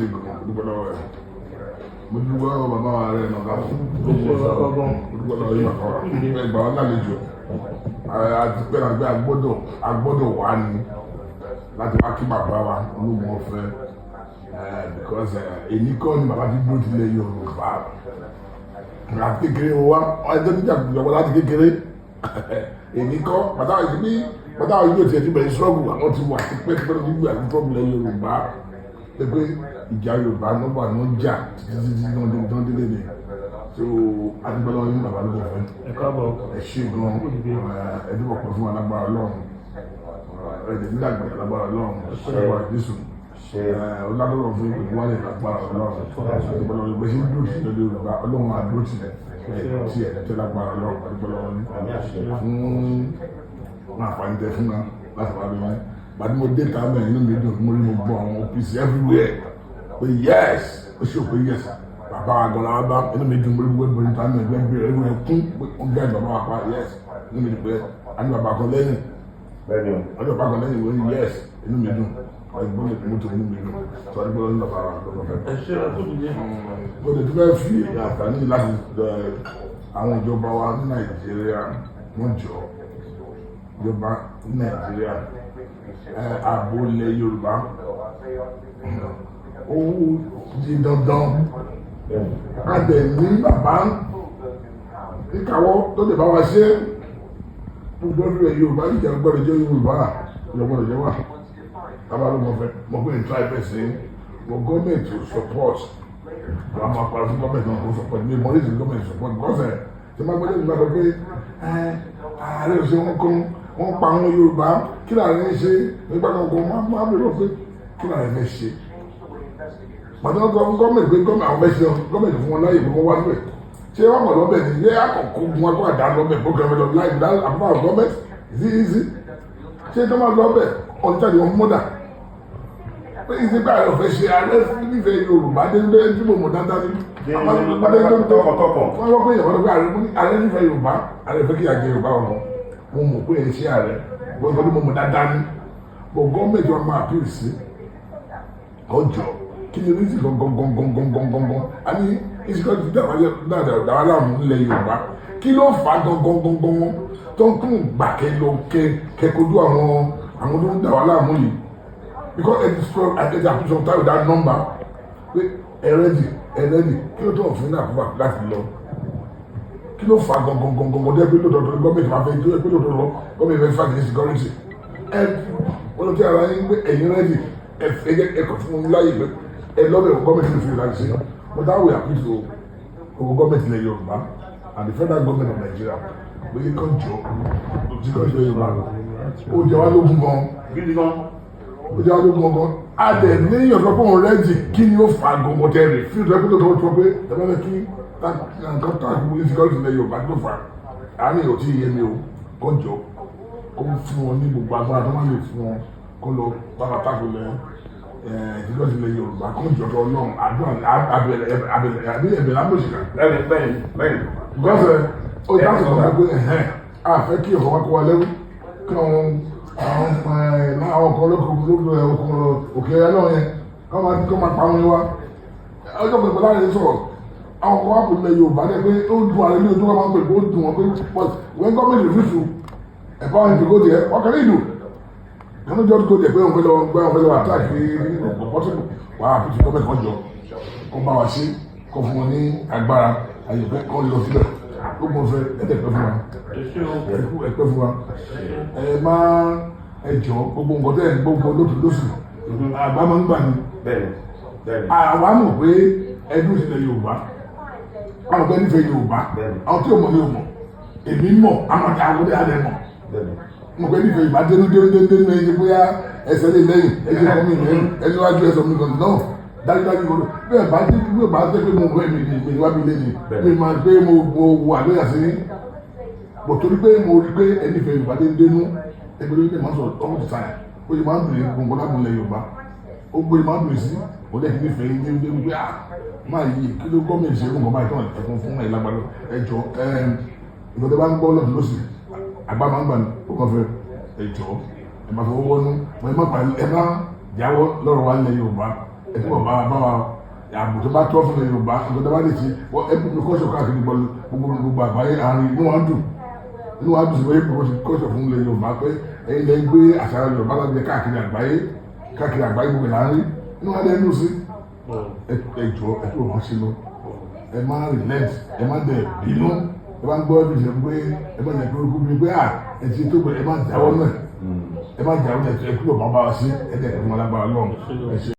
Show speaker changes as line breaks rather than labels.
Ṣe gan, mo dúpẹ́ lọ́wọ́ ẹ̀. Mo dúpẹ́ lọ́wọ́ bàbá wa rẹ̀ náà ká. Mo dúpẹ́ lọ́wọ́ yín, bàbá wa. Ẹ gbà wọ́n lálejò. Àti pé àgbẹ̀ agbọ́dọ̀ wá ní láti wá kí bàbá wa ológun ọ̀fẹ́, because èyí kọ́ ni bàbá ti dúró tilẹ̀ Yorùbá láti kékeré wa. Ẹjọ́ níjà ìjọba láti kékeré, èyí kọ́ bàtà ìdí bàtà yóò tiẹ̀ ti bẹ̀rẹ̀ struggle. Àwọn ti wà tipẹ́ tipẹ́ tó ti gbé àti struggle lẹ̀ Yorùbá pé ìjà Yorùbá nọ́mbà ní wọ́n jà títí títí tí wọ́n dé tí wọ́n délé ni. So adúgbò lọ́wọ́ yín, bàbá ló fẹ́.
Ẹ káàbọ̀.
Ẹ ṣe gan, ẹdúbọ̀ pẹ̀ fún wa lágbára Ọlọ́run. Ẹ̀dẹ̀ nígbàgbọ́ lágbára Ọlọ́run, lágbára Jésù ọlọ́dọ̀rọ̀ fún ìpè wálé lágbára Ọlọ́run. Adúgbò lọ́wọ́ ìgbésí dúró sí lórí Yorùbá. Ọlọ́run àdúró tì ẹ̀ tí ẹ̀ tẹ́ lágbára Ọlọ́run. Adúgbò lọ́wọ́ yín fún àǹfààní tẹ fún wa láti wá bí wáyé. Gbàdí mo dé ta mẹ́rin, inú mi dùn. Mo rí, mo gbọ́ àwọn OPC everywhere pé yes, ó ṣe pé yes, bàbá wa gan la bá. Inú mi dùn. Mo rí gbogbo ìbọn ta mẹ́rin everywhere, everywhere kún pé wọ́n gbé bàbá wa pa. Yes, inú mi dùn pé a ní bàbá kan lẹ́yìn.
Bẹ́ẹ̀ni o.
A ní bàbá kan lẹ́yìn wọ́n. Yes, inú mi dùn. Ẹgbọ́n mi mọ́tò, inú mi dùn tó a dúpẹ́ lọ́wọ́ bàbá wa lọ́wọ́ fẹ́.
Ẹ ṣe àtúndì.
Mo lè tún fẹ́ fi àǹfààní láti àwọn ìjọba wa ní Nàìjíríà, wọ́n jọ ìjọba ní Nàìjíríà, ààbò ilẹ̀ Yorùbá ó di dandan. A dẹ̀ ní bàbá níkàwọ́ tó lè bá wa ṣe. Gbogbo ilẹ̀ Yorùbá, ìjà gbọ́dọ̀ jẹ́ Yorùbá, ìjà gbọ́dọ̀ jẹ́ wà. Bàbá ló mọ̀ fẹ́ mọ̀ pé n try best ní but government to support. Àwọn máa para fún government náà kó support ní mọ̀ ní government support, because ẹ̀ tí wọ́n gbọ́dọ̀ nígbà tó pé ẹ̀ ààrẹ ò ṣe wọ́n kún wọ́n pa àwọn Yorùbá, kí làárẹ̀ ń ṣe nígbà kan kó máa bẹ̀rẹ̀ pé kí làárẹ̀ fẹ́ ṣe pàtó wọn gọ́ọ̀mẹ̀ntì pé gọ́ọ̀mẹ̀ntì àwọn fẹ́ ṣe gọ́ọ̀mẹ̀ntì fún wọn láyè pé wọ́n wá síbẹ̀. Ṣé wọ́n mọ̀ lọ́bẹ̀ ni? Ṣé àkọ́kọ́ gun akọ́ àdá lọ́bẹ̀ program lọ láì without approval of government? Is it easy? Ṣé tó máa lọ́bẹ̀ ọ̀n jáde wọn mọ́dà pé ìsìnkú ààrẹ ọ̀fẹ́ ṣe? Ààrẹ nífẹ̀ẹ́ Yorùbá dé tí mo mọ̀ dáadáa ní
tọkàntọkàn.
Wọ́n wọ́n pé ìyàwó pé ààrẹ nífẹ̀ẹ́ Yorùbá, ààrẹ fẹ́ kí àjẹ Yorùbá wọn. Mo mọ̀ pé ẹ̀ ṣe ààrẹ wọ́n sọ pé mo mọ̀ dáadáa ní, but gọ́ọ̀mẹ̀ntì wọn máa appeal sí ọjọ́. Kí ni oríṣi gangan gangan gangan gangan gangan a ní insecurity dáwà láàmú nílẹ̀ Yorùbá? Kí ló fà á gangan gangan tó ń kún gbà kẹ lọ kẹ kẹkojú àwọn tó ń dà wá láàmú yìí? Because ẹ ti sọ ẹ ti àkóso time with that number pé ẹ ready, ẹ ready. Kí ló tó ń fún ní àkókò láti lọ? Kí ló fà á gangan gangan gangan dé pé lóòótọ́ gọ́ọ̀mẹ̀ntì máa fẹ́ dé pé lóòótọ́ gọ́ọ̀mẹ̀ntì fẹ́ fight insecurity? Ẹ wọ́n lọ tí ara yín pé ẹ̀yin ready. Ẹ ẹ kọ̀ fún un láyè pé ẹ lọ́bẹ̀ gọ́ọ̀mẹ̀ntì fi láti ṣe. But that way appeal to gbogbo gọ́ọ̀mẹ̀ntì ilẹ̀ Yorùbá and the federal government of Nigeria pé kàn jọ security ilẹ̀ Yorùbá, ó jẹ wá lógún gan.
Gidi gan.
Ó jẹ wá lógún gan. A dẹ̀ ní ìyọ̀sọ́ pé òun ready. Kí ni ó fà á gan tẹ́ rẹ̀ fí ìtọ́ pé tó tọ́ pé ẹ bá fẹ́ kí nǹkan tó àti insecurity ilẹ̀ Yorùbá tó fà á? Àárín ò tí ì yé mi o. Kàn jọ kó fún wọn ní gbogbo agbára tó máa lè fún wọn kó lọ pátákó lẹ insecurity ilẹ̀ Yorùbá. Kó jọ tó Ọlọ́run àdúrà abẹ̀rẹ̀ abẹ̀rẹ̀ àbí ẹ̀bẹ̀ lábòsíkà.
Bẹ́ẹ̀ni.
Because ó yà sọ̀rọ̀ pé ẹ̀hẹ́n a fẹ́ kí ọ̀kan wá kó wa lẹ́rú, kí àwọn kan lóko lóko òkè ẹ̀ náà yẹn kọ́ máa pa wọn wá. Ọjọ́ pẹ̀lú láàrin sọ̀rọ̀, àwọn kan wá pè lẹ̀ Yorùbá dẹ́ pé ó dùn ààrẹ ní ojú wọn máa ń pè pé ó dùn wọn pé, but when government refuse to empower him to go there, what can he do? Can he just go there pé òun fẹ́ lọ gbé, òun fẹ́ lọ attack ní possible? Wà á fi government kan jọ kó bá wa ṣe, kó fún wọn ní agbára àyè pé kó lọ síbẹ̀. Ó gbọ́n fẹ́ ẹ̀dẹ̀ pẹ́ fún wa, ẹ pẹ́ fún wa. Ẹ má ẹ jọ gbogbo nǹkan tẹ́ ẹ̀ gbogbo lótú lóṣù àgbà máa ń gbà ní.
bẹ́ẹ̀ni bẹ́ẹ̀ni.
Àwa mọ̀ pé ẹdún ìṣẹ̀lẹ̀ Yorùbá, àwọn ọ̀gbẹ́ nífẹ̀ẹ́ Yorùbá. Àwọn tí ò mọ̀ ní ò mọ̀, èmi mọ̀, àwọn àti àwọn ọdẹ adẹ mọ̀. Mo pé nífẹ̀ẹ́ Yorùbá dénú dénú dénú dénú. Ẹ̀yìn bóyá ẹsẹ̀ lè lẹ́yìn ẹsẹ̀ kan mi lẹ́yìn ẹsẹ̀ wájú ẹsẹ̀ mi kan náà dájúdájú kò bẹ́ẹ̀ bá dé bí bá dé pé mo rẹ̀ mi wá mi lé ni mi máa gbé mo wà lóyà sí bọ̀, torí pé mo rí pé ẹni fẹ́ Yorùbá dénú dénú. Ẹgbẹ́ lórí pé máa ń sọ̀rọ̀ all the time, ó yẹ máa ń dùn gbọ̀ngàn lágùn ilẹ̀ Yorùbá, ó gbé máa ń dùn sí. Ó lẹ́kì nífẹ̀ẹ́ yín dénú dénú pé ah máa yí kí ló gọ́ọ̀mẹ̀ntì ṣe nǹkan báyìí tán ẹ̀fọn fún ẹ̀ lágbàdo. Ẹjọ́ ìgbà tó bá ń gbọ́ lọ́dún lọ́sì àgbà máa ń gbà ní ó kàn fẹ́ ẹjọ́ ẹ máa fọwọ́ wọnú ẹ má pa ẹ má jáwọ́ lọ́rọ̀ wa ilẹ̀ Yorùbá. Ẹ túbọ̀ bá wa bá wa ààbò tó bá tọ́ fún ilẹ̀ Yorùbá, nǹkan tó bá lè ṣe. Wọ́n ẹ bí kọ́ṣọ̀ káàkiri gbogbo gbogbo àgbáyé àárín, inú wa ń dùn, inú wa dùn sí pé kọ́ṣọ̀ fún ilẹ̀ Yorùbá, pé ẹ̀yin lẹ ń gbé àṣà Yorùbá lábẹ́ káàkiri àgbáyé, káàkiri àgbáyé gbogbo là ń rí, inú wa dẹ̀ ń dùn sí. Ẹ jọ, ẹ túbọ̀ máa ṣe lọ, ẹ má relent, ẹ má dẹ̀ bínú. Ẹ bá ń gbọ́ ẹbí ṣe pé ẹ má jẹ́ pé ó kú bí pé à ẹ ti tó pé ẹ má jáwọ́ náà, ẹ má jáwọ́ náà, ẹ túbọ̀ máa bá wa sí, ẹ dẹ̀ kí wọn lágbára lọ́run. Ẹ ṣe.